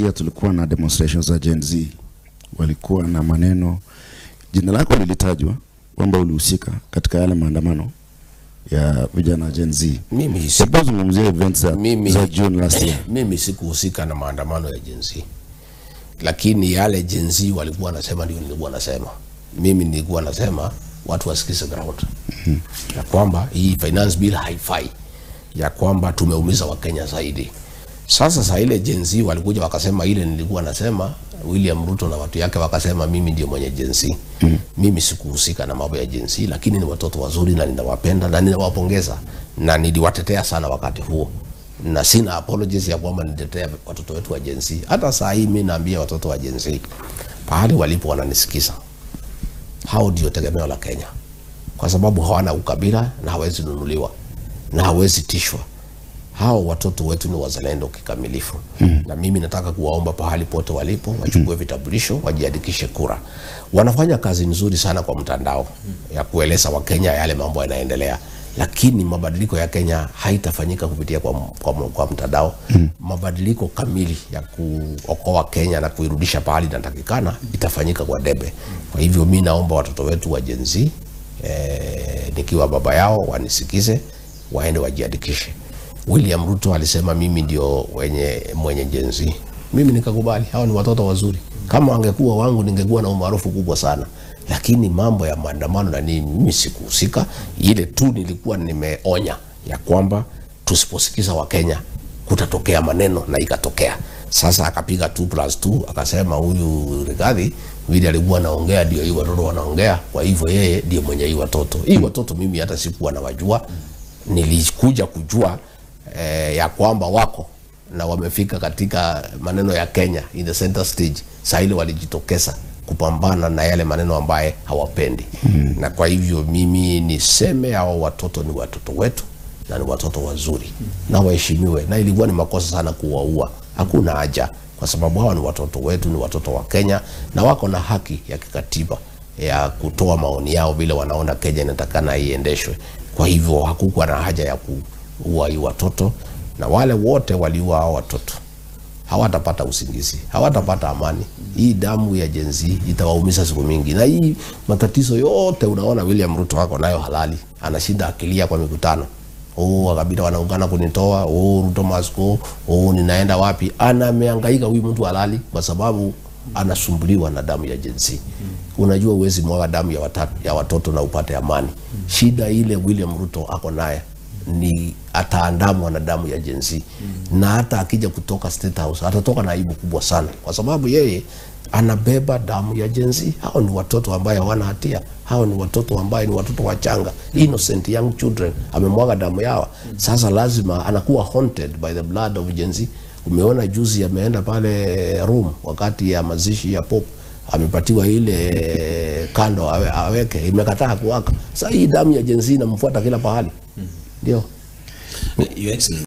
year tulikuwa na demonstrations za Gen Z, walikuwa na maneno, jina lako lilitajwa kwamba ulihusika katika yale maandamano ya vijana wa Gen Z. Mimi Hebu zungumzia events za June last year. Mimi sikuhusika na maandamano ya Gen Z, lakini yale Gen Z walikuwa nasema ndio nilikuwa nasema. Mimi nilikuwa nasema watu wasikize ground. Ya kwamba hii finance bill haifai, ya kwamba tumeumiza Wakenya zaidi. Sasa saa ile Gen Z walikuja wakasema ile nilikuwa nasema, William Ruto na watu yake wakasema mimi ndio mwenye Gen Z. Mimi sikuhusika na mambo ya Gen Z, lakini ni watoto wazuri na ninawapenda na ninawapongeza na niliwatetea sana wakati huo. Na sina apologies ya kwamba nilitetea watoto wetu wa Gen Z. Hata saa hii mimi naambia watoto wa Gen Z pahali walipo wananisikiza, hao ndio tegemeo la Kenya, kwa sababu hawana ukabila na hawezi nunuliwa na hawezi tishwa. Hao watoto wetu ni wazalendo kikamilifu. Na mimi nataka kuwaomba pahali pote walipo wachukue vitambulisho, wajiandikishe kura. Wanafanya kazi nzuri sana kwa mtandao ya kueleza Wakenya yale mambo yanaendelea, lakini mabadiliko ya Kenya haitafanyika kupitia kwa mtandao. Mabadiliko kamili ya kuokoa Kenya na kuirudisha pahali inatakikana itafanyika kwa debe. Kwa hivyo mimi naomba watoto wetu wa Gen Z, nikiwa baba yao, wanisikize, waende wajiandikishe. William Ruto alisema mimi ndio mwenye Gen Z. Mimi nikakubali, hao ni watoto wazuri. Kama wangekuwa wangu ningekuwa na umaarufu kubwa sana. Lakini mambo ya maandamano na nini mimi sikuhusika. Ile tu nilikuwa nimeonya ya kwamba tusiposikiza Wakenya kutatokea maneno, na ikatokea. Sasa akapiga 2+2 akasema huyu Rigathi vile alikuwa anaongea ndio hii watoto wanaongea, kwa hivyo yeye ndio mwenye hii watoto. Hii watoto mimi hata sikuwa nawajua, nilikuja kujua ya kwamba wako na wamefika katika maneno ya Kenya in the center stage. Saa ile walijitokeza kupambana na yale maneno ambaye hawapendi. Na kwa hivyo mimi niseme hao watoto ni watoto wetu na ni watoto wazuri na waheshimiwe, na ilikuwa ni makosa sana kuwaua. Hakuna haja, kwa sababu hawa ni watoto wetu, ni watoto wa Kenya na wako na haki ya kikatiba ya kutoa maoni yao vile wanaona Kenya inatakana iendeshwe. Kwa hivyo hakukuwa na haja ya kuua hii watoto, na wale wote waliua hao watoto hawatapata usingizi, hawatapata amani. Hii damu ya Gen Z itawaumiza siku mingi. Na hii matatizo yote unaona William Ruto ako nayo halali, anashinda akilia kwa mikutano. Oh, wakabila wanaungana kunitoa, oh, Ruto must go, oh, ninaenda wapi? Anamehangaika huyu mtu halali kwa sababu anasumbuliwa na damu ya Gen Z. Unajua huwezi mwaga damu ya watoto na upate amani. Shida ile William Ruto ako naye ni ataandamwa na damu ya Gen Z. Na hata akija kutoka State House atatoka na aibu kubwa sana, kwa sababu yeye anabeba damu ya Gen Z. Hao ni watoto ambao hawana hatia, hao ni watoto ambao ni watoto wachanga, innocent young children, amemwaga damu yao. Sasa lazima anakuwa haunted by the blood of Gen Z. Umeona juzi ameenda pale Rome wakati ya mazishi ya Pope, amepatiwa ile kando aweke, imekataa kuwaka. Sasa hii damu ya Gen Z inamfuata kila pahali. Ndio. Your Excellency.